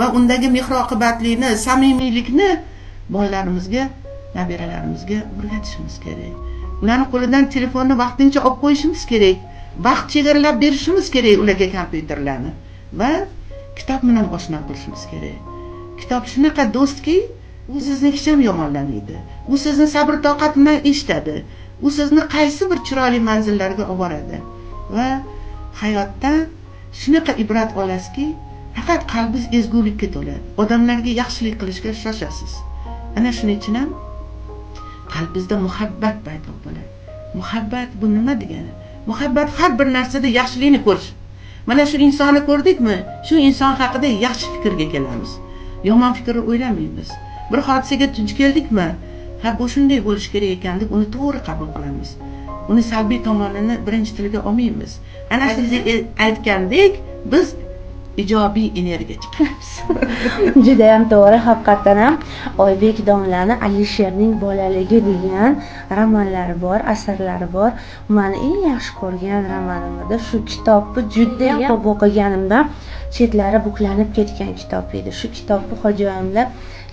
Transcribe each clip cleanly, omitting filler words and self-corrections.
Va undagi mehr oqibatlikni, samimiylikni bolalarimizga, nabiralarimizga o'rgatishimiz kerak. Ularni qo'lidan telefonni vaqtincha olib qo'yishimiz kerak, vaqt chegaralab berishimiz kerak ularga kompyuterlarni va kitob bilan oshno qilishimiz kerak. Kitob shunaqa do'stki, u sizni hech ham yomonlamaydi, u sizni sabr toqat bilan eshitadi, u sizni qaysi bir chiroyli manzillarga olib boradi va hayotdan shunaqa ibrat olasizki, faqat qalbingiz ezgulikka to'ladi, odamlarga yaxshilik qilishga shoshasiz. Ana shuning uchun ham qalbingizda muhabbat paydo bo'ladi. Muhabbat bu nima degani? Muhabbat har bir narsada yaxshilikni ko'rish. Mana shu insonni ko'rdikmi, shu inson haqida yaxshi fikrga kelamiz, yomon fikrni o'ylamaymiz. Bir hodisaga duch keldikmi, ha, bu shunday bo'lishi kerak ekan deb uni to'g'ri qabul qilamiz, uni salbiy tomonini birinchi tilga olmaymiz. Ana siz aytgandek, biz ijobiy energiya chiqaramiz. Judayam to'g'ri. Haqiqatdan ham Oybek domlani Alisherning bolaligi degan romanlari bor, asarlari bor. Mani eng yaxshi ko'rgan romanim edi. Shu kitobni judayam ko'p o'qiganimda chetlari buklanib ketgan kitob edi. Shu kitobni xo'jayinlar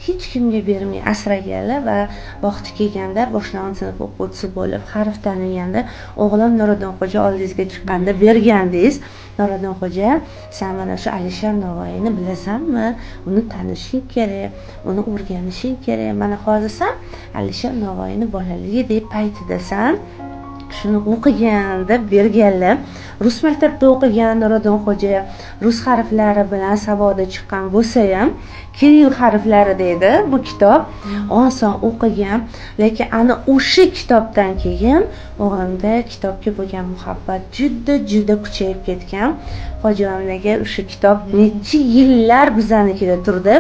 hech kimga bermay asraganlar va vaqti kelganda, boshlang'ich sinf o'quvchisi bo'lib, harf taniganda, o'g'lim Nuriddinxo'ja oldingizga chiqqanda bergandingiz: "Nuriddinxo'ja, san mana shu Alisher Navoiyni bilasanmi? Uni tanishing kerak, uni o'rganishing kerak. Mana hozir san Alisher Navoiyni bolaligi deb paytidasan, shuni o'qigin", deb berganlar. Rus maktabida o'qigan Nuriddinxo'ja, rus harflari bilan savodi chiqqan bo'lsayam, kirill harflari deydi bu kitob, oson o'qigan. Lekin ana o'sha kitobdan keyin o'g'limda kitobga bo'lgan muhabbat juda juda kuchayib ketgan. Hojiamlarga o'sha kitob necha yillar bizanikida turdi.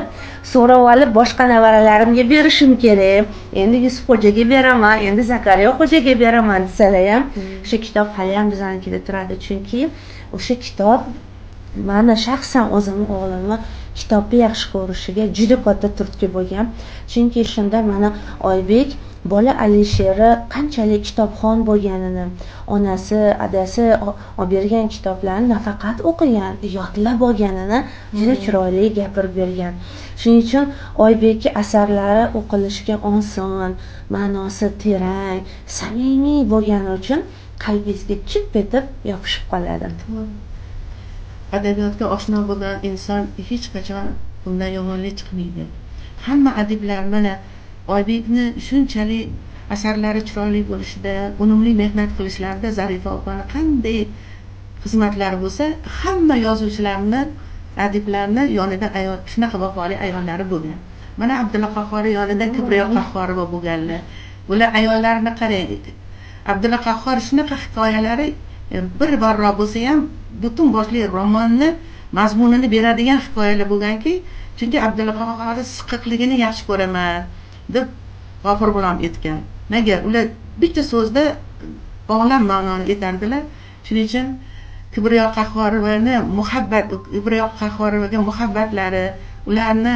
So'rab olib boshqa nevaralarimga berishim kerak, endi Yusufxo'jaga beraman, endi Zakariya xo'jaga beraman desalar ham, o'sha kitob haliyam bizanikida turadi, chunki o'sha kitob mani shaxsan o'zimni o'g'limni kitobni yaxshi ko'rishiga juda katta turtki bo'lgan. Chunki shunda mana Oybek bola Alisheri qanchalik kitobxon bo'lganini, onasi, adasi olib bergan kitoblarni nafaqat o'qigan, yodlab olganini juda chiroyli gapirib bergan. Shuning uchun Oybekni asarlari o'qilishga oson, ma'nosi terang, samimiy bo'lgani uchun qalbingizga chip etib yopishib qoladi. Adabiyotga oshno bo'lgan inson hech qachon undan yomonlik chiqmaydi. Hamma adiblar, mana Oybekni shunchalik asarlari chiroyli bo'lishida, unumli mehnat qilishlarida Zarifa opani qanday xizmatlari bo'lsa, hamma yozuvchilarni, adiblarni yonida ayol, shunaqa vafoli ayollari bo'lgan. Mana Abdulla Qahhoriy yonida Kibriyo Qahhorova bo'lganlar. Bular ayollarni qarang, Abdulla Qahhor shunaqa hikoyalari bir varroq bo'lsa ham, butun boshli romanni mazmunini beradigan hikoyalar bo'lganki, chunki Abdulla Qahhorni siqiqligini yaxshi ko'raman deb G'ofur G'ulom aytgan. Nega ular bitta so'zda olam ma'noni aytardilar. Shuning uchun Kibriyo Qahhorovani muhabbat, Kibriyo Qahhorovaga muhabbatlari, ularni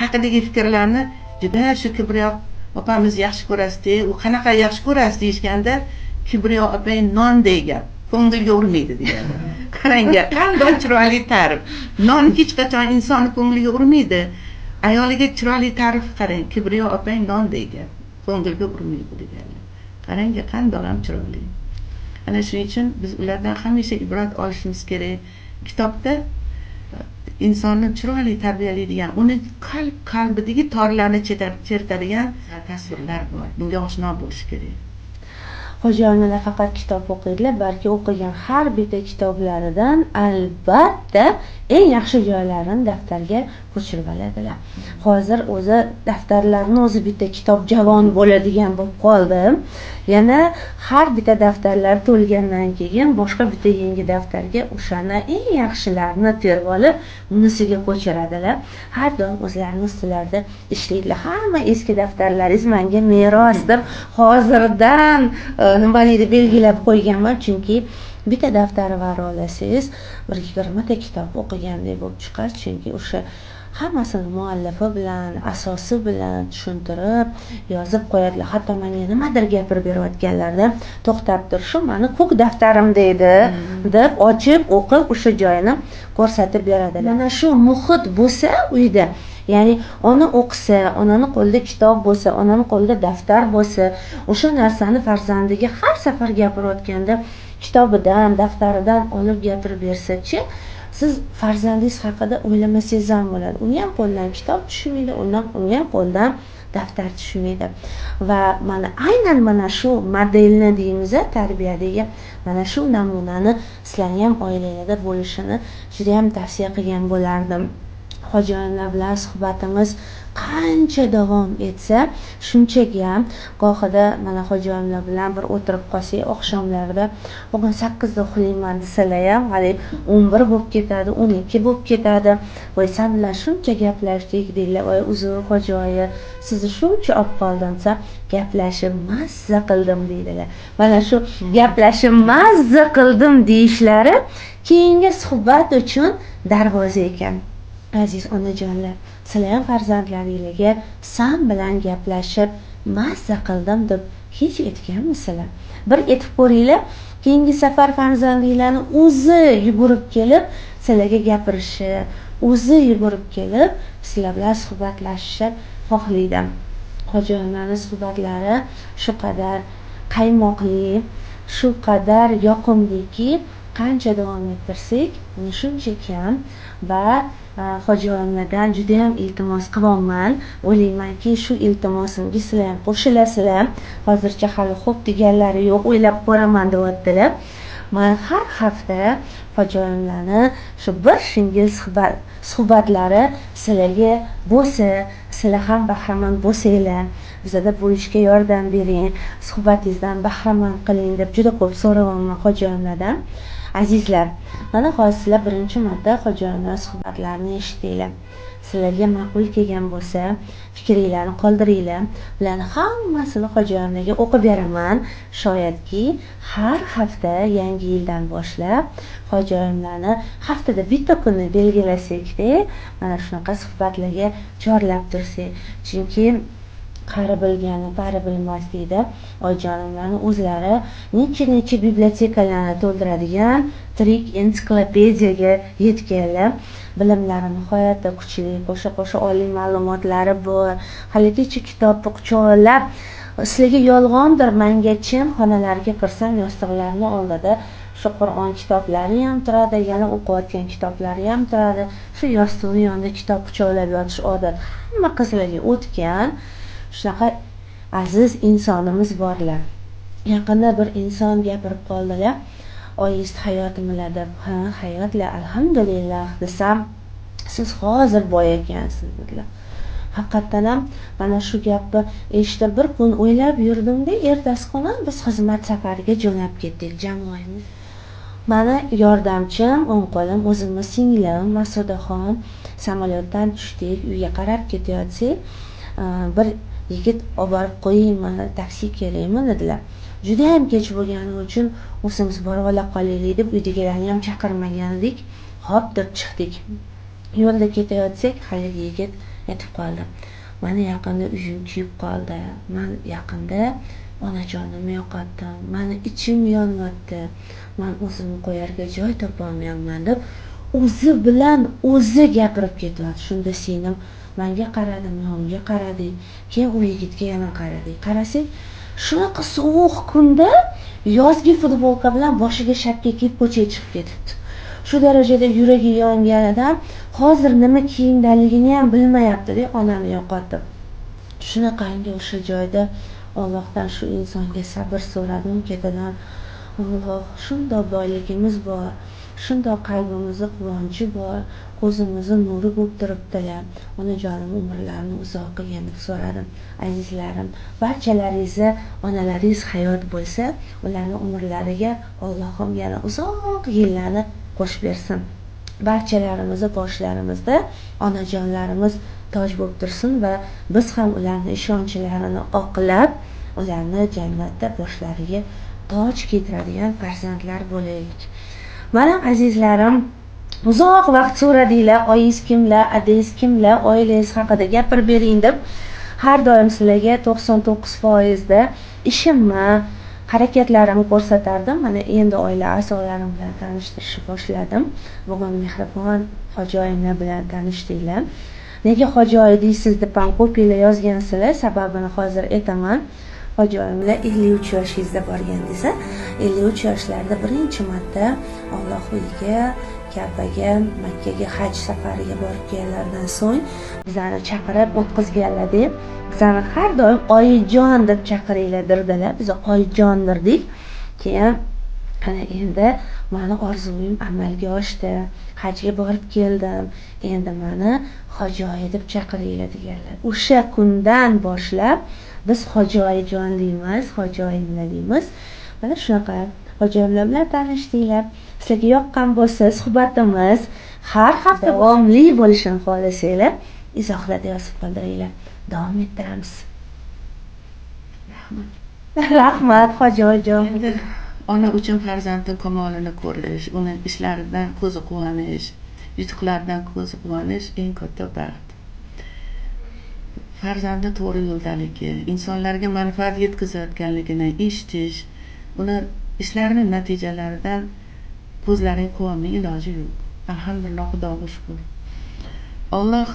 haqidagi fikrlarni juda, shu Kibriyo opamiz yaxshi ko'rasizda, u qanaqa yaxshi ko'rasiz deyishganda, "Kibriyo opang nonday gap, ko'ngilga urmaydi" degan. Qarang, qanday chiroyli ta'rif! Non hech qachon insonni ko'ngliga urmaydi. Ayoliga chiroyli ta'rif, qarang: "Kibriyo opang nonday gap, ko'ngilga urmaydi" deganlar. Qarang, qandoq ham chiroyli! Ana shuning uchun biz ulardan hamisha ibrat olishimiz kerak. Kitobda insonni chiroyli tarbiyalaydigan, uni qalbidagi torlarni chertadigan tasvirlar bor. Bunga oshno bo'lish kerak. Hoji ona nafaqat kitob o'qiydilar, balki o'qigan har bitta kitoblaridan albatta eng yaxshi joylarini daftarga ko'chirib oladilar. Hozir o'zi daftarlarni o'zi bitta kitob javon bo'ladigan bo'lib qoldi. Yana har bitta daftarlar to'lgandan keyin boshqa bitta yangi daftarga o'shani eng yaxshilarini terib olib, unisiga ko'chiradilar. Har doim o'zlarini ustilarida ishlaydilar. "Hamma eski daftarlaringiz manga meros" deb hozirdan nima deydi, belgilab qo'yganman, chunki bitta daftar varaqlasangiz, bir 20 ta kitob o'qigandek bo'lib chiqadi, chunki o'sha Hammasini muallifi bilan, asosi bilan tushuntirib, yozib qo'yadilar. Hatto menga nimadir gapirib berayotganlarida to'xtab tur, shu mani ko'k daftarimda edi deb ochib, o'qib, o'sha joyini ko'rsatib beradilar. Mana shu muhit bo'lsa uyda, ya'ni ona o'qisa, onani qo'lida kitob bo'lsa, onani qo'lida daftar bo'lsa, o'sha narsani farzandiga har safar gapirayotganda kitobidan, daftaridan olib gapirib bersa-chi, siz farzandingiz haqida o'ylamasangiz ham bo'ladi. Uni ham qo'lidan kitob tushmaydi, uni ham qo'lidan daftar tushmaydi. Va mana aynan mana shu modelni deymiz tarbiyadagi mana shu namunani sizlarni ham oilanglarda bo'lishini juda ham tavsiya qilgan bo'lardim. Hojilar bilan suhbatimiz qancha davom etsa, shunchagam gohida mana hojilar bilan bir o'tirib qolsak oqshomlarda, bugun 8da uxlayman desalar ham, haligi 11 bo'lib ketadi, 12 bo'lib ketadi. Voy, san bilan shuncha gaplashdik deydilar. Voy, uzr hoji oyi, sizni shuncha olib qoldim desam, gaplashib mazza qildim deydilar. Mana shu gaplashib mazza qildim deyishlari keyingi suhbat uchun darvoza ekan. Aziz onajonlar, sizlar ham farzandlaringlarga san bilan gaplashib mazza qildim deb hech aytganmisizlar? Bir aytib ko'ringlar, keyingi safar farzandinglarni o'zi yugurib kelib sizlarga gapirishi, o'zi yugurib kelib sizlar bilan suhbatlashishni xohlaydi. Hoji onani suhbatlari shu qadar qaymoqli, shu qadar yoqimliki, qancha davom ettirsak, shuncha kam. Va hoji onadan judayam iltimos qilyapman. O'ylaymanki, shu iltimosimga sizlar ham qo'shilasizlar. Hozircha hali xo'p deganlari yo'q, o'ylab ko'raman deyaptilar. Man har hafta hoji onamlarni shu bir shingil suhbatlari sizlarga bo'lsa, sizlar ham bahramand bo'lsanglar, bizada bu ishga yordam bering, suhbatingizdan bahramand qiling deb juda ko'p so'rayapman hoji onamlardan. Azizlar, mana hozir sizlar birinchi marta hoji onamlar suhbatlarini eshitdinglar. Sizlarga ma'qul kelgan bo'lsa, fikringlarni qoldiringlar. Bularni hammasini hoji onamlarga o'qib beraman. Shoyatki, har hafta yangi yildan boshlab hoji onamlarni haftada bitta kunni belgilasakda, mana shunaqa suhbatlarga chorlab tursak. Chunki qari bilgani pari bilmas deydi. Oyijonimlarni o'zlari necha-necha bibliotekalarni to'ldiradigan tirik ensiklopediyaga yetganlar. Bilimlari nihoyatda kuchli, qo'sha-qo'sha oliy ma'lumotlari bor. Haligacha kitobni quchoqlab, sizlarga yolg'ondir, manga chin, xonalarga kirsam yostiqlarni oldida shu Qur'on kitoblari ham turadi, yana o'qiyotgan kitoblari ham turadi. Shu yostiqni yonida kitob quchoqlab yotish odat hamma qizlarga o'tgan. Shunaqa aziz insonimiz borlar. Yaqinda bir inson gapirib qoldilar. Oyingiz hayotmilar deb. Ha, hayotlar, alhamdulillah desam, siz hozir boy ekansiz dedilar. Haqiqatdan ham mana shu gapni eshitib bir kun o'ylab yurdimda, ertasi kuni biz xizmat safariga jo'nab ketdik jamoamiz. Mani yordamchim, o'ng qo'lim o'zimni singlim Masudaxon, samolyotdan tushdik, uyga qarab ketayotsak, bir yigit olib borib qo'yaymi, taksi kerakmi dedilar. Judayam kech bo'lgani uchun o'zimiz borib ola qolaylik deb uydagilarni ham chaqirmagan edik. Hop deb chiqdik. Yo'lda ketayotsak, haligi yigit aytib qoldi. Mani yaqinda uyim kuyib qoldi. Man yaqinda onajonimni yo'qotdim. Mani ichim yonyapti. Man o'zimni qo'yarga joy topolmayapman deb o'zi bilan o'zi gapirib ketyapti. Shunda singlim menga qaradi, men unga qaradik. Keyin u yigitga yana qaradik. Qarasak, shunaqa sovuq kunda yozgi futbolka bilan boshiga shapka kiyib ko'chaga chiqib ketibdi. Shu darajada yuragi yonganidan hozir nima kiyimdaligini ham bilmayapti-da, onani yo'qotib. Shunaqangi o'sha joyda Allohdan shu insonga sabr so'radim, ketidan Alloh, shundoq boyligimiz bor, shundoq qalbimizni quvonchi bor, ko'zimizni nuri bo'lib turibdilar. Onajonim umrlarini uzoq qilgin deb so'radim. Azizlarim, barchalaringizni onalaringiz hayot bo'lsa, ularni umrlariga Allohim yana uzoq yillarni qo'shib bersin. Barchalarimizni boshlarimizda onajonlarimiz toj bo'lib tursin va biz ham ularni ishonchlarini oqlab, ularni jannatda boshlariga toj kiydiradigan farzandlar bo'laylik. Mana azizlarim, Uzoq vaqt so'radinglar, oyingiz kimlar, adangiz kimlar, oilangiz haqida gapirib bering deb. Har doim sizlarga 99% da ishimni, harakatlarimni ko'rsatardim. Mana endi oila a'zolarim bilan tanishtirishni boshladim. Bugun mehribon hoji bilan tanishdinglar. Nega hoji oyi deysiz deb ham ko'pinglar yozgansizlar, sababini hozir aytaman. Hoji oyimlar 53 yoshingizda borgandingiz, 53 yoshlarida birinchi marta Alloh uyiga, Kabaga, Makkaga haj safariga borib kelganlaridan so'ng bizani chaqirib o'tkazganlar deb, bizani har doim oyijon deb chaqiringlar derdilar. Biz oyijon derdik. Keyin ana endi mani orzuyim amalga oshdi. Hajga borib keldim. Endi mani hoji oyi deb chaqiringlar deganlar. O'sha kundan boshlab biz hoji oyijon deymiz, hoji oyimlar deymiz. Mana shunaqa hoji oyimlar bilan tanishdinglar. Sizlarga yoqqan bo'lsa suhbatimiz har hafta davomli bo'lishini xohlasanglar, izohlarda yozib qoldiringlar. Davom ettiramiz. Rahmat. Rahmat, hoji oyijon. Endi ona uchun farzandning kamolini ko'rish, uni ishlaridan ko'zi quvonish, yutuqlaridan ko'zi quvonish eng katta baxt. Farzandi to'g'ri yo'ldaligi, insonlarga manfaat yetkazayotganligini eshitish, uni ishlarini natijalaridan ko'zlaring quvonmay iloji yo'q. Alhamdulillah, Xudoga shukur. Alloh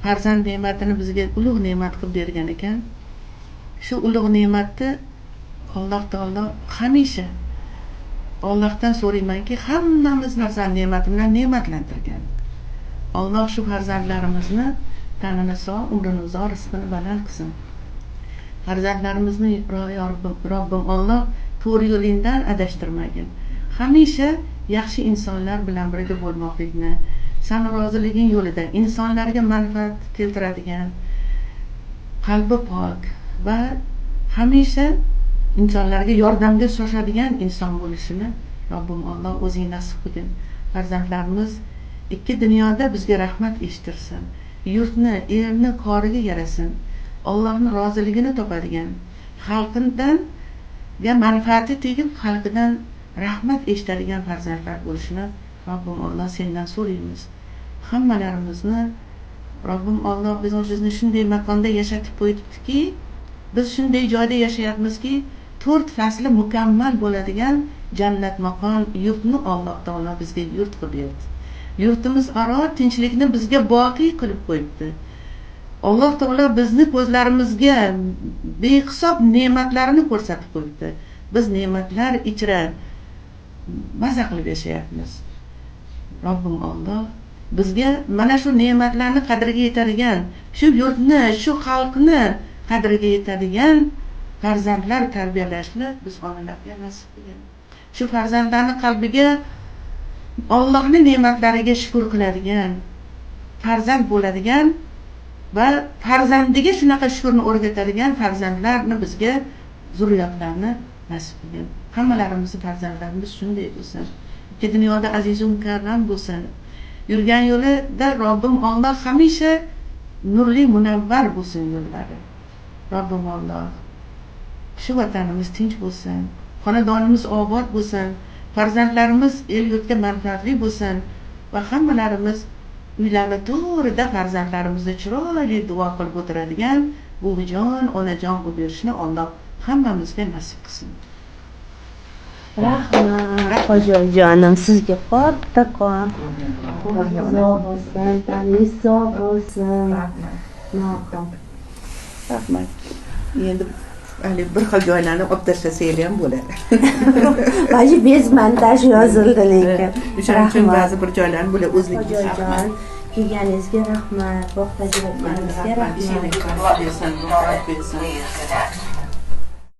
farzand ne'matini bizga ulug' ne'mat qilib bergan ekan. Shu ulug' ne'matni Alloh taolo hamisha Allohdan so'raymanki, hammamiz farzand ne'mati bilan ne'matlantirgan. Alloh shu farzandlarimizni tanini sog', umrini uzoq, rizqini baland qilsin. Farzandlarimizni Robbim Alloh to'g'ri yo'lingdan adashtirmagin. Hamisha yaxshi insonlar bilan birga bo'lmoqlikni, sani roziliging yo'lida insonlarga manfaat keltiradigan, qalbi pok va hamisha insonlarga yordamga shoshadigan inson bo'lishini Robbim Alloh o'zing nasib qilgin. Farzandlarimiz ikki dunyoda bizga rahmat eshittirsin. Yurtni, elni koriga yarasin. Allohning roziligini topadigan, xalqidan manfaati tegib, xalqidan rahmat eshitadigan farzandlar bo'lishini Robbim Alloh sendan so'raymiz. Hammalarimizni Robbim Alloh bizni shunday makonda yashatib qo'yibdiki, biz shunday joyda yashayapmizki, 4 fasli mukammal bo'ladigan jannat makon yurtni Alloh taolo bizga yurt qilib berdi. Yurtimiz aro tinchlikni bizga boqiy qilib qo'yibdi. Alloh taolo bizni ko'zlarimizga behisob ne'matlarini ko'rsatib qo'yibdi. Biz ne'matlar ichra maza qilib yashayapmiz. Robbim Alloh bizga mana shu ne'matlarni qadriga yetadigan, shu yurtni, shu xalqni qadriga yetadigan farzandlar tarbiyalashni biz onalarga nasib qilgan. Shu farzandlarni qalbiga Allohning ne'matlariga shukr qiladigan farzand bo'ladigan va farzandiga shunaqa shukrni o'rgatadigan farzandlarni bizga zurriyotlarni nasib qilgan. Hammalarimizni farzandlarimiz shunday bo'lsin. Ikki dunyoda aziz va mukarram bo'lsin. Yurgan yo'lida Robbim Alloh hamisha nurli munavvar bo'lsin yo'llari. Robbim Alloh shu vatanimiz tinch bo'lsin, xonadonimiz obod bo'lsin, farzandlarimiz el yurtga manfaatli bo'lsin va hammalarimiz uylarni to'g'rida farzandlarimizni chiroyli duo qilib o'tiradigan buvijon, onajon bo'lib berishni Alloh hammamizga nasib qilsin. Rahmat, hojijonim, sizga kattakon. Sog' bo'lsin, taningiz sog' bo'lsin. Rahmat. Rahmat. Endi hali bir xil joylarni olib tashlasanglar ham bo'ladi. Mana bez montaj yozildi lekin. O'shaning uchun ba'zi bir joylarni bular o'zligi. Hojijonim, kelganingizga rahmat, vaqt ajratganingizga rahmat. Ishingizga bersin, muborak bersin.